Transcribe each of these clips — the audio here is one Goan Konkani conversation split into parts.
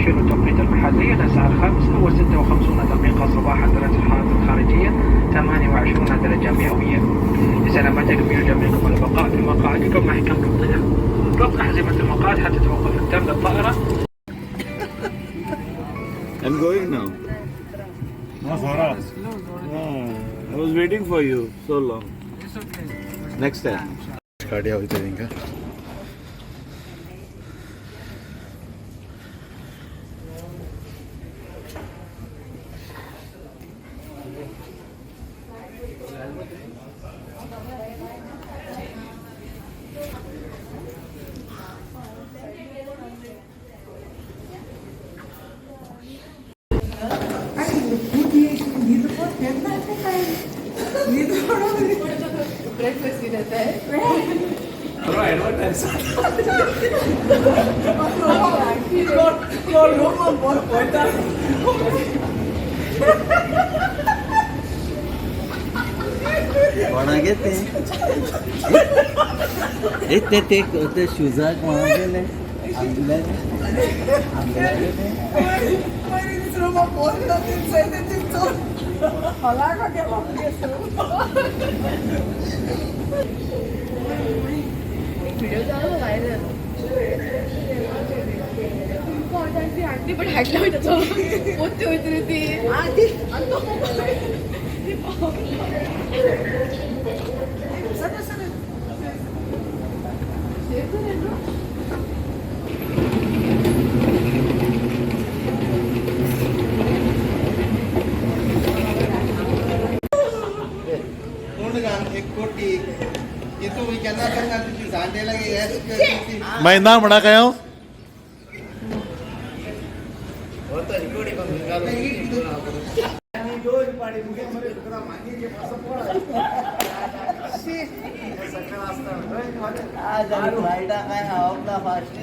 تشير التوقيت المحلي إلى الساعة 5:56 صباحا. درجة الحرارة الخارجية 28 درجة مئوية. لسلامتكم يرجى منكم البقاء في مقاعدكم مع إحكام ربط أحزمة المقاعد حتى توقف التام للطائرة. I'm going now. No, Zora. Yeah, I was waiting for you so long. Next time. गाडी वयता तेंका. ब्रेकफास्ट भी रहता है. कोणागे ते ए ते ते ते शुजाक कोणागे आमले आमले ते. व्हिडिओ झाला व्हायरल. हाडली पण हाडला वयता तो पोत्ती वयतली ती आनी तो ती पावली. मागीर ना म्हणा काय हांव. आज आनी फ्लायटा काय खावप ना फास्ट.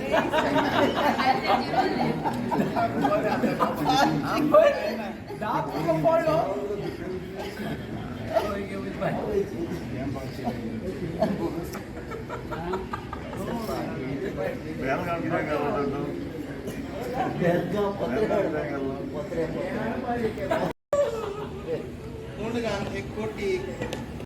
बेलगांव पत्रे पत्रे. एक कोटी.